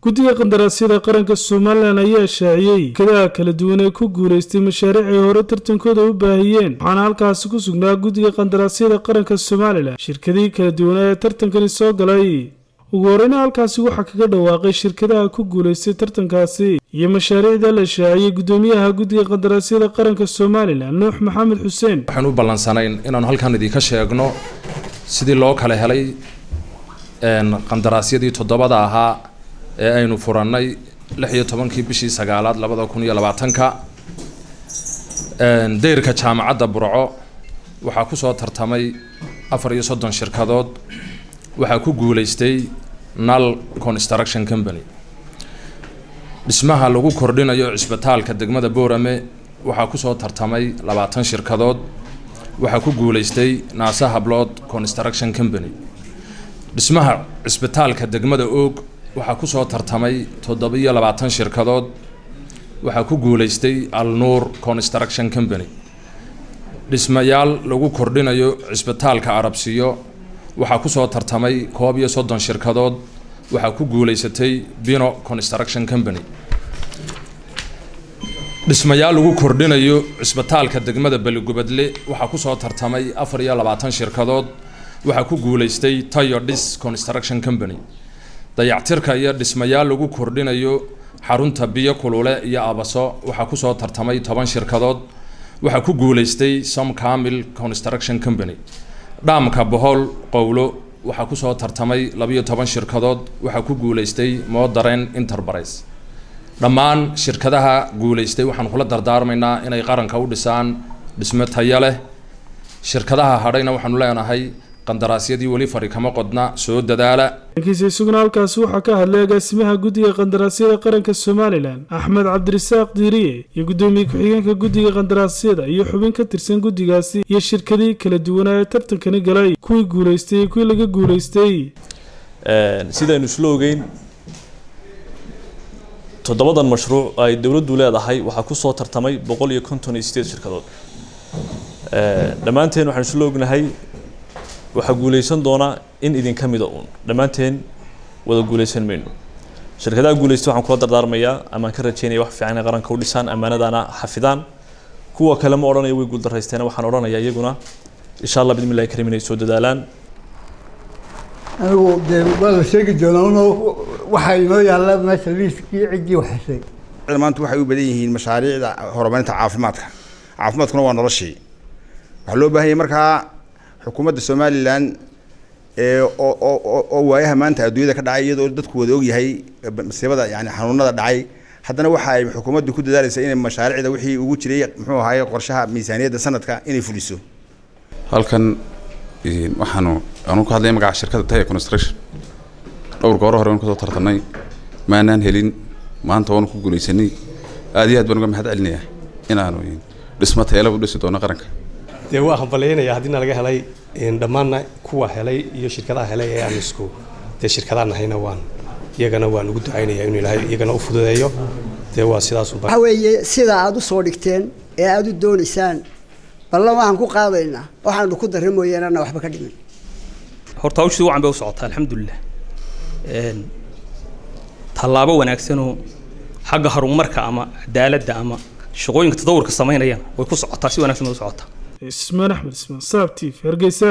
Guddiga qandaraasyada qaranka Somaliland ayaa shaaciyey shirkadaha kala duwan ee ku guuleystay mashaariic ay hore tartankooda u baahiyeen, waxaana halkaasi ku sugnaa guddiga qandaraasyada qaranka Somaliland shirkadihii kala duwan ee tartankani soo galay. Ugu horeyna halkaasi waxaa kaga dhawaaqay shirkadaha ku guuleystay tartankaasi iyo mashaariicda la shaaciyey guddoomiyaha guddiga qandaraasyada qaranka Somaliland, Nuux Maxamed Xuseen. Waxaan u ballansanayn inaanu halkan idinka sheegno sidii loo kala helay qandaraasyadii toddobada ahaa ee aynu furannay 16-kii bishii sagaalaad 2020-ka. Dayrka jaamacadda Burco waxaa kusoo tartamay 34 shirkadood. Waxaa ku guuleystay Nal Construction Company. Dhismaha lagu kordhinayo cisbitaalka degmada Boorame waxaa kusoo tartamay 20 shirkadood. Waxaa ku guuleystay Naasa Hablood Construction Company. Dhismaha cisbitaalka degmada Oog waxaa kusoo tartamay 27 shirkadood. Waxaa ku guuleystay Alnuur Construction Company. Dhismayaal lagu kordhinayo cisbitaalka Arabsiyo waxaa kusoo tartamay 31 shirkadood. Waxaa ku guuleysatay Bino Construction Company. Dhismayaal lagu kordhinayo cisbitaalka degmada Beligubadle waxaa kusoo tartamay 24 shirkadood. Waxaa ku guuleystay Tayo Dhis Construction Company. Dayactirka iyo dhismayaal lagu kordhinayo xarunta Biyo Kulule iyo Abaso waxaa kusoo tartamay 10 shirkadood. Waxaa ku guuleystay Somcamil Construction Company. Dhaamka Bohol Qowlo waxaa kusoo tartamay 12 shirkadood. Waxaa ku guuleystay Modern Enterprise. Dhammaan shirkadaha guuleystay waxaan kula dardaarmaynaa inay qaranka u dhisaan dhismo tayo leh. Shirkadaha hadhayna waxaanu leenahay qandaraasyadii weli fari kama qodna, soo dadaala. Dhankiisa isaguna halkaasi waxaa ka hadlay agaasimaha guddiga qandaraasyada qaranka Somaliland, Axmed Cabdirasaaq Diiriye, iyo guddoomiye ku-xigeenka guddiga qandaraasyada iyo xubin ka tirsan guddigaasi iyo shirkadihii kala duwanaa ee tartankani galay, kuwii guulaystay iyo kuwii laga guulaystay. Sidaynu isla ogeyn, toddobadan mashruuc ay dowladdu leedahay waxaa kusoo tartamay 158 shirkadood. Dhammaanteen waxaan isla ognahay waxaa guuleysan doona in idinka mida uun, dhammaanteen wada guuleysan mayno. Shirkadaha guuleysta waxaan kula dardaarmayaa amaan ka rajeynaya wax fiican inay qaranka u dhisaan, ammaanadana xafidaan. Kuwa kale ma odhanayo way guuldaraysteena, waxaan odhanayaa iyaguna insha Allah bismillahi karim inay soo dadaalaan. Anigu dee waa la sheegi doonaa un waxaa inoo yaalla meesha liiskii ciddii wax heshay. Maanta waxay u badan yihiin mashaariicda horumarinta caafimaadka. Caafimaadkuna waa noloshii. Waxaa loo baahan yahay markaa xukuumadda Somaliland ee oo waayaha maanta adduunyada ka dhacay, iyadoo dadku wada ogyahay masiibada, yani xanuunada dhacay, haddana waxa ay xukuumaddu ku dadaalaysaa inay mashaariicda wixii ugu jiray, muxuu ahaay, qorshaha miisaaniyadda sanadka inay fuliso. Halkan waxaanu anu ka hadlaya magaca shirkadda Taya Construction. Dhowr gooro hore waanu kasoo tartanay, maanaan helin. Maanta waanu ku guulaysanay. Aad iyo aad baan uga mahad celinayaa inaanu dhismo tayala u dhisi doono qaranka. Dee waa hambalyaynaya haddiina laga helay dhammaanna kuwa helay iyo shirkadaha helay ee aan isku dee shirkadaha nahayna, waan iyagana waan ugu ducaynaya inuu Ilaahay iyagana u fududeeyo. Dee waa sidaas. Waxa weeye sida aada u soo dhigteen ee aada u doonaysaan, ballan waxaan ku qaadaynaa waxaanu ku darra mooyaane anna waxba ka dhimin. Horta hawshii wacan bay u socotaa, alxamdulilah. Tallaabo wanaagsanoo xagga horumarka ama cadaaladda ama shaqooyinka tadawurka samaynayaan way ku socotaa, si wanaagsan bay u socotaa. Ismaan Axmed Ismaan, Saab TV, Hargeysa.